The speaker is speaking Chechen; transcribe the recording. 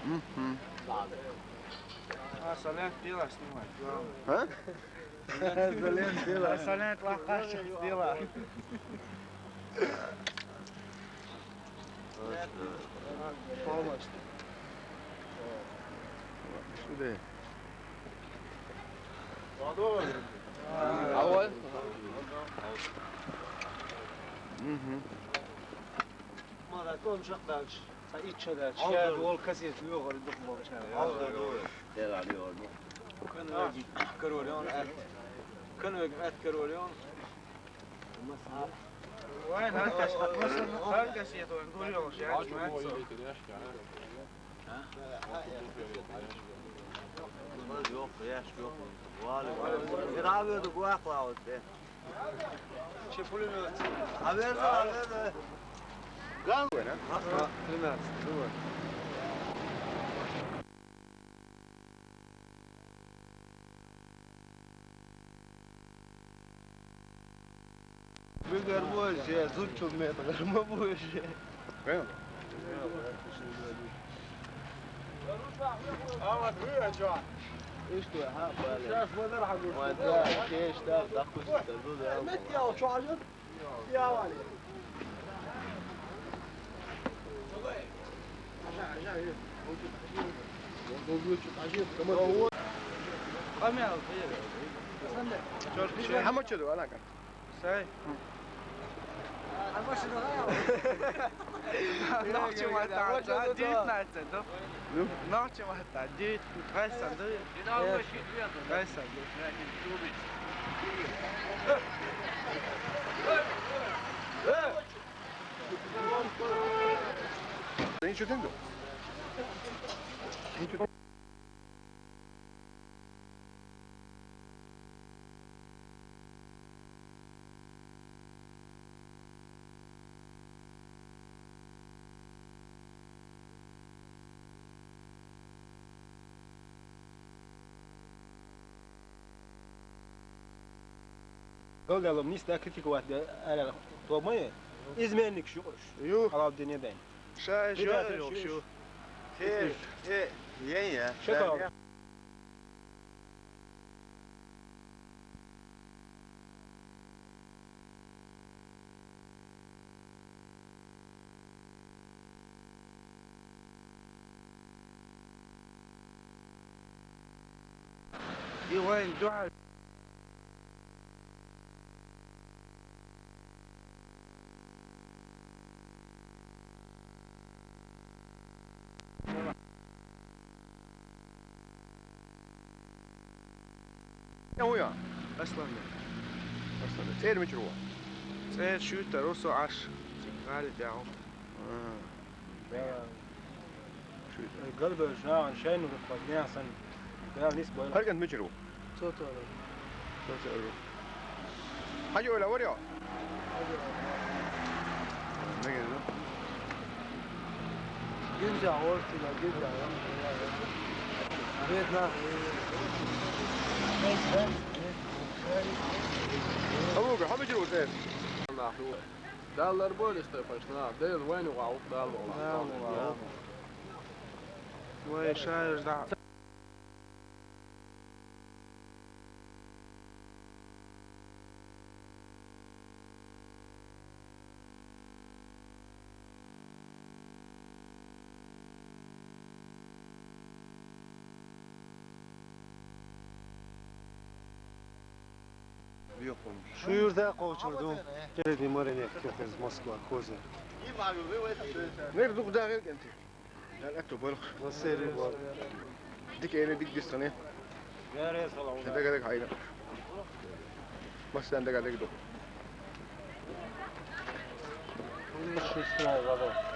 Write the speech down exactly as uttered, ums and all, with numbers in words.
Мгм. А, Салент дела снимай, главное. А? Салент дела. А, Салент лапаша дела. Полностью. Сюда. Авал. Мгм. Молодой, он шаг дальше. Sen iç şöyle, çıkar, yol kaseti yok, öyle dokun baba, çıkar. Al da doğru. Gel, alıyor onu. Kın ve git, kır oluyor, et. Kın ve et kır oluyor. Vay, lan, kaç, nasıl, lan, kaç yıl oldu, görüyor musun ya? Yok, yaş yok. Var, var. Bir abi de bu akla oldu. Şey, pulemyot. Haber de, haber de. Gaz. Ha, ha, trinaest, думаю. Bugün bu şey, zut çok metre, bu şey. Değil mi? Ama duyuyor, John. İşte, ha, böyle. Сейчас мы дорогу. Вон, да, şey, işte, так, işte, dur, ya. Met ya, çocuk. How much do I like? Say. Нохчи матта, девятнадцать, да? Ну? Нохчи матта, девять, тридцать, да? Тридцать, да? Ничего ты не делал. Ничего. Öyle oğlum, neyse, kritik var diye, öyle, doğru mu? İzmirlik şu, şu, yok. Halal dünya ben. Şaş, bir daha yok, şu, şu. Şey, şey, yeni ya. Şey, tamam. Уян. Аслан. Аслан. ЦӀер мича ву? ЦӀер шуьйтара ву со Ӏаш. Цига гӀали тӀехь ву. А. Шуьйтара. Галбевлла шайна гӀуллакх дехьа санна. Дала нисбойла. ХӀара кӀант мичара ву? Цо, цо. Цо, цо. Хьажа ойла вар йо? Мегар ду. Гинза орти ла, гинза. Бедна. Авуга, хьо мичара ву цӀер? Нах ду. Далла лар бойла, стай паш нах. Дела вайна гӀа ву, Далла гӀа. Далла гӀа. Вай, шайра дӀа. Шу юрта кхочурду. Перед морем Москва, Козы. Нер дух дагъел кенти. Ял атто болх. Насери бол. Дик эре дик дистане. Яре салам. Дага дага хайна. Масдан дага дага ду. Шестая вода.